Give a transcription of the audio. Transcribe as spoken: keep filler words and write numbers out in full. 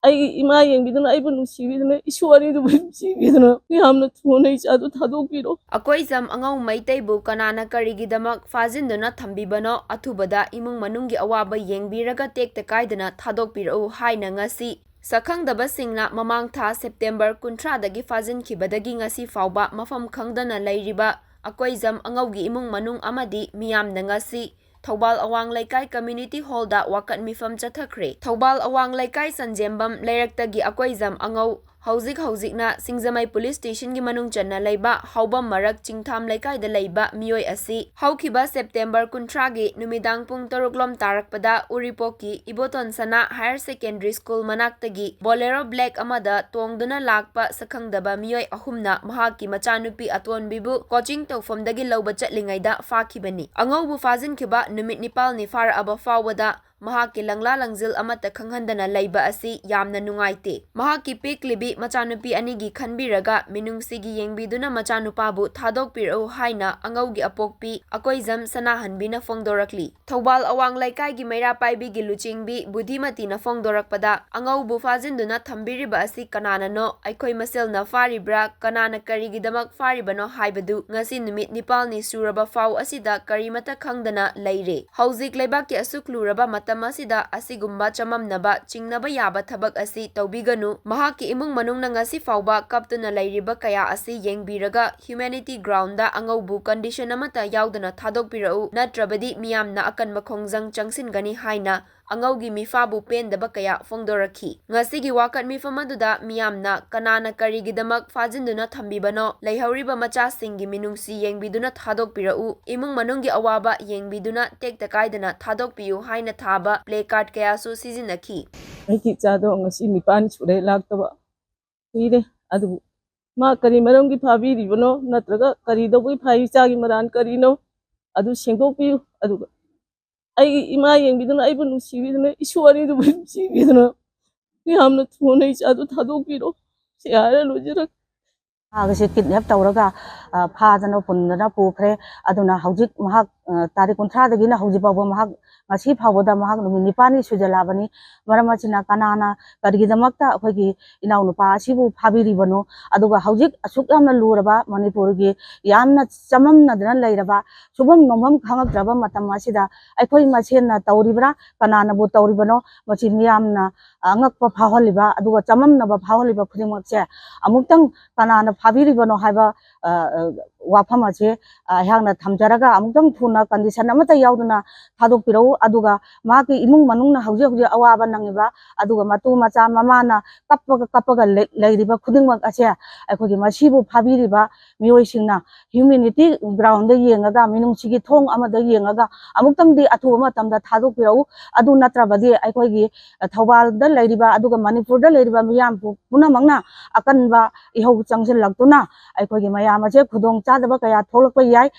ꯑꯩꯒꯤ ꯏꯃꯥ ꯌꯦꯡꯕꯤꯗꯨꯅ, ꯑꯩꯕꯨ ꯅꯨꯡꯁꯤꯕꯤꯗꯨꯅ, ꯏꯁꯨ ꯑꯅꯤꯗꯨꯕꯨ ꯅꯨꯡꯁꯤꯕꯤꯗꯨꯅ, ꯌꯥꯝꯅ ꯊꯨꯅ ꯏꯆꯥꯗꯨ ꯊꯥꯗꯣꯛꯄꯤꯔꯣ꯫ ꯑꯀꯣꯏꯖꯝ ꯑꯉꯧ ꯃꯩꯇꯩꯕꯨ ꯀꯅꯥꯅ ꯀꯔꯤꯒꯤꯗꯃꯛ ꯐꯥꯖꯤꯟꯗꯨꯅ ꯊꯝꯕꯤꯕꯅꯣ? ꯑꯊꯨꯕꯗ ꯏꯃꯨꯡ ꯃꯅꯨꯡꯒꯤ ꯑꯋꯥꯕ ꯌꯦꯡꯕꯤꯔꯒ ꯇꯦꯛꯇ ꯀꯥꯏꯗꯅ ꯊꯥꯗꯣꯛꯄꯤꯔꯛꯎ ꯍꯥꯏꯅ ꯉꯁꯤ ꯁꯛꯈꯪꯗꯕꯁꯤꯡꯅ ꯃꯃꯥꯡ ꯊꯥ ꯁꯦꯞꯇꯦꯝꯕꯔ ꯀꯨꯟꯊ꯭ꯔꯥꯗꯒꯤ ꯐꯥꯖꯤꯟꯈꯤꯕꯗꯒꯤ ꯉꯁꯤ ꯐꯥꯎꯕ ꯃꯐꯝ ꯈꯪꯗꯅ ꯂꯩꯔꯤꯕ ꯑꯀꯣꯏꯖꯝ ꯑꯉꯧꯒꯤ ꯏꯃꯨꯡ ꯃꯅꯨꯡ ꯑꯃꯗꯤ ꯃꯤꯌꯥꯝꯅ ꯉꯁꯤ ꯊꯧꯕꯥꯜ ꯑꯋꯥꯡ ꯂꯩꯀꯥꯏ ꯀꯝꯃ꯭ꯌꯨꯅꯤꯇꯤ ꯍꯣꯜꯗ ꯋꯥꯀꯠ ꯃꯤꯐꯝ ꯆꯠꯊꯈ꯭ꯔꯦ꯫ ꯊꯧꯕꯥꯜ ꯑꯋꯥꯡ ꯂꯩꯀꯥꯏ ꯁꯟꯖꯦꯝꯕꯝ ꯂꯩꯔꯛꯇꯒꯤ ꯑꯀꯣꯏꯖꯝ ꯑꯉꯧ, ꯍꯧꯖꯤꯛ ꯍꯧꯖꯤꯛꯅ ꯁꯤꯡꯖꯃꯩ ꯄꯨꯂꯤꯁ ꯁ꯭ꯇꯦꯁꯟꯒꯤ ꯃꯅꯨꯡ ꯆꯟꯅ ꯂꯩꯕ ꯍꯥꯎꯕꯝ ꯃꯔꯛ ꯆꯤꯡꯊꯥꯝ ꯂꯩꯀꯥꯏꯗ ꯂꯩꯕ ꯃꯤꯑꯣꯏ ꯑꯁꯤ ꯍꯧꯈꯤꯕ ꯁꯦꯞꯇꯦꯝꯕꯔ ꯀꯨꯟꯊ꯭ꯔꯥꯒꯤ ꯅꯨꯃꯤꯗꯥꯡ ꯄꯨꯡ ꯇꯔꯨꯛ ꯂꯣꯝ ꯇꯥꯔꯛꯄꯗ ꯎꯔꯤꯄꯣꯛꯀꯤ ꯏꯕꯣꯇꯣꯟ ꯁꯅꯥ ꯍꯥꯌꯔ ꯁꯦꯀꯦꯟꯗꯔꯤ ꯁ꯭ꯀꯨꯜ ꯃꯅꯥꯛꯇꯒꯤ ꯕꯣꯂꯦꯔꯣ ꯕ꯭ꯂꯦꯛ ꯑꯃꯗ ꯇꯣꯡꯗꯨꯅ ꯂꯥꯛꯄ ꯁꯛꯈꯪꯗꯕ ꯃꯤꯑꯣꯏ ꯑꯍꯨꯝꯅ ꯃꯍꯥꯛꯀꯤ ꯃꯆꯥꯅꯨꯄꯤ ꯑꯇꯣꯟꯕꯤꯕꯨ ꯀꯣꯆꯤꯡ ꯇꯧꯐꯝꯗꯒꯤ ꯂꯧꯕ ꯆꯠꯂꯤꯉꯩꯗ ꯐꯥꯈꯤꯕꯅꯤ꯫ ꯑꯉꯧꯕ ꯐꯥꯖꯤꯟꯈꯤꯕ ꯅꯨꯃꯤꯠ ꯅꯤꯄꯥꯜꯅꯤ ꯐꯥꯔꯛꯑꯕ ꯐꯥꯎꯕꯗ ꯃꯍꯥꯛꯀꯤ ꯂꯪꯂꯥ ꯂꯪꯖꯤꯜ ꯑꯃꯠꯇ ꯈꯪꯍꯟꯗꯅ ꯂꯩꯕ ꯑꯁꯤ ꯌꯥꯝꯅ ꯅꯨꯡꯉꯥꯏꯇꯦ꯫ ꯃꯍꯥꯛꯀꯤ ꯄꯤꯛꯂꯤꯕꯤ ꯃꯆꯥꯅꯨꯄꯤ ꯑꯅꯤꯒꯤ ꯈꯟꯕꯤꯔꯒ ꯃꯤꯅꯨꯡꯁꯤꯒꯤ ꯌꯦꯡꯕꯤꯗꯨꯅ ꯃꯆꯥꯅꯨꯄꯥꯕꯨ ꯊꯥꯗꯣꯛꯄꯤꯔꯛꯎ ꯍꯥꯏꯅ ꯑꯉꯧꯒꯤ ꯑꯄꯣꯛꯄꯤ ꯑꯀꯣꯏꯖꯝ ꯁꯅꯥꯍꯟꯕꯤꯅ ꯐꯣꯡꯗꯣꯔꯛꯂꯤ꯫ ꯊꯧꯕꯥꯜ ꯑꯋꯥꯡ ꯂꯩꯀꯥꯏꯒꯤ ꯃꯩꯔꯥ ꯄꯥꯏꯕꯤꯒꯤ ꯂꯨꯆꯤꯡꯕꯤ ꯕꯨꯙꯤꯃꯇꯤꯅ ꯐꯣꯡꯗꯣꯔꯛꯄꯗ, ꯑꯉꯧꯕꯨ ꯐꯥꯖꯤꯟꯗꯨꯅ ꯊꯝꯕꯤꯔꯤꯕ ꯑꯁꯤ ꯀꯅꯥꯅꯅꯣ? ꯑꯩꯈꯣꯏ ꯃꯁꯦꯜꯅ ꯐꯥꯔꯤꯕ꯭ꯔꯥ? ꯀꯅꯥꯅ ꯀꯔꯤꯒꯤꯗꯃꯛ ꯐꯥꯔꯤꯕꯅꯣ ꯍꯥꯏꯕꯗꯨ ꯉꯁꯤ ꯅꯨꯃꯤꯠ ꯅꯤꯄꯥꯜꯅꯤ ꯁꯨꯔꯕ ꯐꯥꯎ ꯑꯁꯤꯗ ꯀꯔꯤꯃꯠꯇ ꯈꯪꯗꯅ ꯂꯩꯔꯦ꯫ ꯍꯧꯖꯤꯛ ꯂꯩꯕꯥꯛꯀꯤ ꯑꯁꯨꯛ ꯂꯨꯔꯕ ꯃꯇꯝ ꯑꯁꯤꯗ ꯑꯁꯤꯒꯨꯝꯕ ꯆꯃꯝꯅꯕ, ꯆꯤꯡꯅꯕ ꯌꯥꯕ ꯊꯕꯛ ꯑꯁꯤ ꯇꯧꯕꯤꯒꯅꯨ꯫ ꯃꯍꯥꯛꯀꯤ ꯏꯃꯨꯡ ꯃꯅꯨꯡꯅ ꯉꯁꯤ ꯐꯥꯎꯕ ꯀꯞꯇꯨꯅ ꯂꯩꯔꯤꯕ ꯀꯌꯥ ꯑꯁꯤ ꯌꯦꯡꯕꯤꯔꯒ ꯍ꯭ꯌꯨꯃꯦꯅꯤꯇꯤ ꯒ꯭ꯔꯥꯎꯟꯗ ꯑꯉꯧꯕꯨ ꯀꯟꯗꯤꯁꯟ ꯑꯃꯠꯇ ꯌꯥꯎꯗꯅ ꯊꯥꯗꯣꯛꯄꯤꯔꯛꯎ, ꯅꯠꯇ꯭ꯔꯕꯗꯤ ꯃꯤꯌꯥꯝꯅ ꯑꯀꯟꯕ ꯈꯣꯡꯖꯪ ꯆꯪꯁꯤꯟꯒꯅꯤ ꯍꯥꯏꯅ ꯑꯉꯧꯒꯤ ꯃꯤꯐꯥꯕꯨ ꯄꯦꯟꯗꯕ ꯀꯌꯥ ꯐꯣꯡꯗꯣꯔꯛꯈꯤ꯫ ꯉꯁꯤꯒꯤ ꯋꯥꯀꯠ ꯃꯤꯐꯝ ꯑꯗꯨꯗ ꯃꯤꯌꯥꯝꯅ ꯀꯅꯥꯅ ꯀꯔꯤꯒꯤꯗꯃꯛ ꯐꯥꯖꯤꯟꯗꯨꯅ ꯊꯝꯕꯤꯕꯅꯣ, ꯂꯩꯍꯧꯔꯤꯕ ꯃꯆꯥꯁꯤꯡꯒꯤ ꯃꯤꯅꯨꯡꯁꯤ ꯌꯦꯡꯕꯤꯗꯨꯅ ꯊꯥꯗꯣꯛꯄꯤꯔꯛꯎ, ꯏꯃꯨꯡ ꯃꯅꯨꯡꯒꯤ ꯑꯋꯥꯕ ꯌꯦꯡꯕꯤꯗꯨꯅ ꯇꯦꯛꯇ ꯀꯥꯏꯗꯅ ꯊꯥꯗꯣꯛꯄꯤꯌꯨ ꯍꯥꯏꯅ ꯊꯥꯕ ꯄ꯭ꯂꯦ ꯀꯥꯔꯗ ꯀꯌꯥꯁꯨ ꯁꯤꯖꯤꯟꯅꯈꯤ꯫ ꯑꯩꯒꯤ ꯏꯆꯥꯗꯣ ꯉꯁꯤ ꯅꯤꯄꯥꯟ ꯁꯨꯔꯦ ꯂꯥꯛꯇꯕ꯫ ꯀꯨꯏꯔꯦ꯫ ꯑꯗꯨꯕꯨ ꯃꯥ ꯀꯔꯤ ꯃꯔꯝꯒꯤ ꯐꯥꯕꯤꯔꯤꯕꯅꯣ, ꯅꯠꯇ꯭ꯔꯒ ꯀꯔꯤ ꯇꯧꯕꯒꯤ ꯐꯥꯔꯤ? ꯏꯆꯥꯒꯤ ꯃꯔꯥꯟ ꯀꯔꯤꯅꯣ? ꯑꯗꯨ ꯁꯦꯡꯗꯣꯛꯄꯤꯌꯨ꯫ ꯑꯗꯨꯒ ꯑꯩꯒꯤ ꯏꯃꯥ ꯌꯦꯡꯕꯤꯗꯨꯅ, ꯑꯩꯕꯨ ꯅꯨꯡꯁꯤꯕꯤꯗꯨꯅ, ꯏꯁꯨ ꯑꯅꯤꯗꯨꯕꯨ ꯅꯨꯡꯁꯤꯕꯤꯗꯨꯅ, ꯌꯥꯝꯅ ꯊꯨꯅ ꯏꯆꯥꯗꯨ ꯊꯥꯗꯣꯛꯄꯤꯔꯣ꯫ ꯁꯤ ꯍꯥꯏꯔ ꯂꯣꯏꯖꯔꯒꯦ꯫ ꯃꯍꯥꯛ ꯑꯁꯤ ꯀꯤꯗꯅꯦꯞ ꯇꯧꯔꯒ, ꯑ, ꯐꯥꯗꯅ ꯄꯨꯟꯗꯅ ꯄꯨꯈ꯭ꯔꯦ꯫ ꯑꯗꯨꯅ ꯍꯧꯖꯤꯛ ꯃꯍꯥꯛ, ꯑ, ꯇꯥꯔꯤꯛ ꯀꯨꯟꯊ꯭ꯔꯥꯗꯒꯤꯅ ꯍꯧꯖꯤꯛ ꯐꯥꯎꯕ ꯃꯍꯥꯛ, ꯉꯁꯤ ꯐꯥꯎꯕꯗ ꯃꯍꯥꯛ ꯅꯨꯃꯤꯠ ꯅꯤꯄꯥꯜꯅꯤ ꯁꯨꯖꯜꯂꯛꯑꯕꯅꯤ꯫ ꯃꯔꯝ ꯑꯁꯤꯅ ꯀꯅꯥꯅ ꯀꯔꯤꯒꯤꯗꯃꯛꯇ ꯑꯩꯈꯣꯏꯒꯤ ꯏꯅꯥꯎꯅꯨꯄꯥ ꯑꯁꯤꯕꯨ ꯐꯥꯕꯤꯔꯤꯕꯅꯣ? ꯑꯗꯨꯒ ꯍꯧꯖꯤꯛ ꯑꯁꯨꯛ ꯌꯥꯝꯅ ꯂꯨꯔꯕ ꯃꯅꯤꯄꯨꯔꯒꯤ ꯌꯥꯝꯅ ꯆꯃꯝꯅꯗꯅ ꯂꯩꯔꯕ, ꯁꯨꯐꯝ ꯅꯣꯝꯐꯝ ꯈꯪꯉꯛꯇ꯭ꯔꯕ ꯃꯇꯝ ꯑꯁꯤꯗ ꯑꯩꯈꯣꯏ ꯃꯁꯦꯟꯅ ꯇꯧꯔꯤꯕ꯭ꯔꯥ? ꯀꯅꯥꯅꯕꯨ ꯇꯧꯔꯤꯕꯅꯣ? ꯃꯁꯤ ꯃꯤꯌꯥꯝꯅ ꯑꯉꯛꯄ ꯐꯥꯎꯍꯜꯂꯤꯕ, ꯑꯗꯨꯒ ꯆꯃꯝꯅꯕ ꯐꯥꯎꯍꯜꯂꯤꯕ ꯈꯨꯗꯤꯡꯃꯛꯁꯦ ꯑꯃꯨꯛꯇꯪ ꯀꯅꯥꯅ ꯐꯥꯕꯤꯔꯤꯕꯅꯣ ꯍꯥꯏꯕ, ꯑ, ꯑ, ꯋꯥꯐꯝ ꯑꯁꯦ, ꯑ, ꯑꯩꯍꯥꯛꯅ ꯊꯝꯖꯔꯒ, ꯑꯃꯨꯛꯇꯪ ꯊꯨꯅ condition ꯑꯃꯠꯇ ꯌꯥꯎꯗꯅ ꯊꯥꯗꯣꯛꯄꯤꯔꯛꯎ꯫ ꯑꯗꯨꯒ ꯃꯍꯥꯛꯀꯤ ꯏꯃꯨꯡ ꯃꯅꯨꯡꯅ ꯍꯧꯖꯤꯛ ꯍꯧꯖꯤꯛ ꯑꯋꯥꯕ ꯅꯪꯉꯤꯕ, ꯑꯗꯨꯒ ꯃꯇꯨ ꯃꯆꯥ ꯃꯃꯥꯅ ꯀꯞꯄꯒ ꯀꯞꯄꯒ ꯂꯩ-, ꯂꯩꯔꯤꯕ ꯈꯨꯗꯤꯡꯃꯛ ꯑꯁꯦ ꯑꯩꯈꯣꯏꯒꯤ ꯃꯁꯤꯕꯨ ꯐꯥꯕꯤꯔꯤꯕ ꯃꯤꯑꯣꯏꯁꯤꯡꯅ humanity ground ꯌꯦꯡꯉꯒ, ꯃꯤꯅꯨꯡꯁꯤꯒꯤ ꯊꯣꯡ ꯑꯃꯗ ꯌꯦꯡꯉꯒ ꯑꯃꯨꯛꯇꯪꯗꯤ ꯑꯊꯨꯕ ꯃꯇꯝꯗ ꯊꯥꯗꯣꯛꯄꯤꯔꯛꯎ꯫ ꯑꯗꯨ ꯅꯠꯇ꯭ꯔꯕꯗꯤ ꯑꯩꯈꯣꯏꯒꯤ, ꯑ, ꯊꯧꯕꯥꯜꯗ ꯂꯩꯔꯤꯕ ꯑꯗꯨꯒ ꯃꯅꯤꯄꯨꯔꯗ ꯂꯩꯔꯤꯕ ꯃꯤꯌꯥꯝ ꯄꯨ-, ꯄꯨꯝꯅꯃꯛꯅ ꯑꯀꯟꯕ ꯏꯍꯧ ꯆꯪꯁꯤꯜꯂꯛꯇꯨꯅ ꯑꯩꯈꯣꯏꯒꯤ ꯃꯌꯥꯝ ꯑꯁꯦ ꯈꯨꯗꯣꯡ ꯆꯥꯗꯕ ꯀꯌꯥ ꯊꯣꯛꯂꯛꯄ ꯌꯥꯏ꯫